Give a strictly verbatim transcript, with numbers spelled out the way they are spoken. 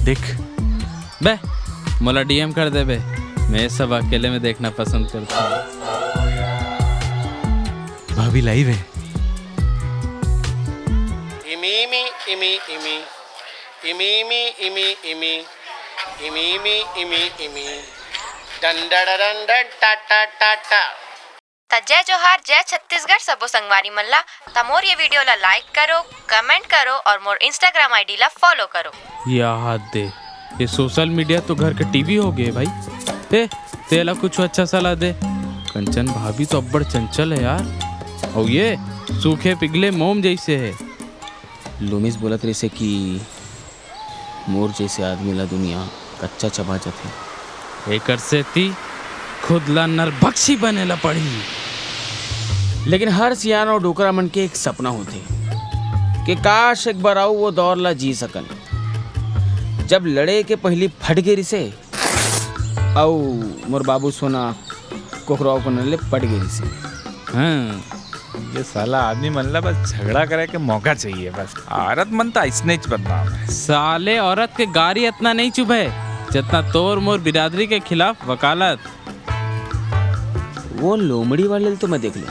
देख। बे, मोला डीएम कर देबे। मैं सब अकेले में देखना पसंद करता हूँ। भाभी लाइव है। Emmy Emmy Emmy Emmy Emmy Emmy Emmy Emmy Emmy Emmy Emmy Emmy done done done done टा टा टा टा। त जय जोहार, जय छत्तीसगढ़ सबो संगवारी मन ला। त मोर ये वीडियो ला लाइक करो, कमेंट करो और मोर इंस्टाग्राम आईडी ला फॉलो करो। याद दे, ये सोशल मीडिया तो घर के टीवी हो गए भाई। ए, तेला कुछ अच्छा सलाह दे। कंचन भाभी तो अब्बड़ चंचल है यार। और ये सूखे पिघले मोम जैसे है। लूमिस बोलत रहिसे कि मोर जैसे आदमी ला दुनिया कच्चा चबा जथे। एकर सेती खुद ला नरभक्षी बने ला पड़ही। लेकिन हर सियान और डोकरा मन के एक सपना होथे कि काश एक बार अउ वो दौर ला जी सकन, जब लड़े के पहली फट गे रिसे अउ मोर बाबू सोना कोकरो कोना ले पट गे रिसे। हाँ। ये साला आदमी मन ला बस झगड़ा करे के मौका चाहिए बस। औरत मन तो ऐसने ही बदनाम है। साले औरत के गारी इतना नहीं चुभे जितना तोर मोर बिरादरी के खिलाफ वकालत। वो लोमड़ी वाले तो मैं देख लूँ।